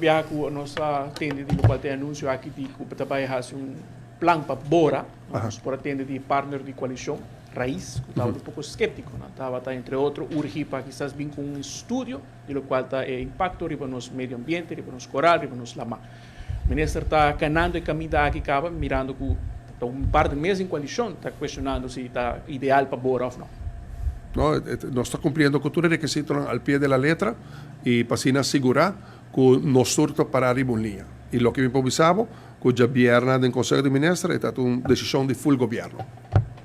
Biaha ku nos a tende di lokual ta e anunsio aki di ku ta bai hasi un plan pa bora, nos por a tende di e partner di koalishon, Raiz, ku tabata un poko skeptiko. Nan tabata entre otro urgi pa kisas bin ku un estudio di lokual ta e impakto riba nos medio ambiente, riba nos koral, riba nos lama. Minister ta kanando e kaminda aki kaba mirando ku ta un par di mes den koalishon ta kuestionando si ta ideal pa bora òf no. No, nos ta kumpliendo ku tur e rekisitonan al pie de la letra i pa asina sigurá ku nos tur ta pará riba un liña. I loke mi por bisa bo, ku djabièrnè den Konseho di Minister e ta un desishon di ful gobièrnu.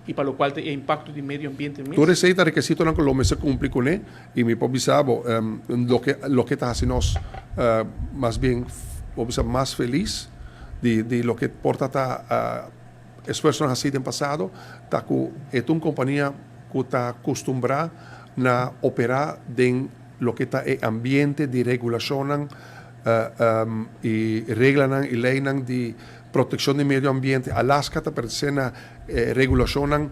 I pa lokual ta e impakto di medio ambiente mes. Tur esei ta rekisitonan ku lo mester kumpli kuné i mi por bisa bo loke loke ta hasi nos mas bien bo bisa mas felis di di loke por ta ta esfuersonan hasí den pasado ta ku e ta un kompania ku ta kustumbrá na operá den loke ta e ambiente di regulashonnan i reglanan i leinan di protekshon di medio ambiente. Alaska ta pertenesé na e regulashonnan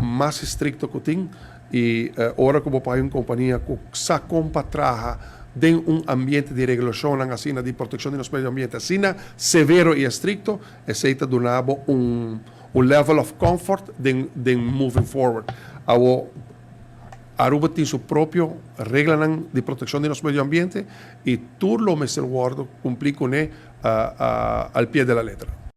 mas estrikto ku tin i ora ku bo por hay un kompania ku sa kon pa traha den un ambiente di regulashonnan asina di protekshon di nos medio ambiente asina severo i estrikto, esei ta duna bo un level of comfort den den moving forward. Awo Aruba tin su propio reglanan di proteccion di nos medio ambiente y tur lo mester wordo cumpli cune al pie de la letra.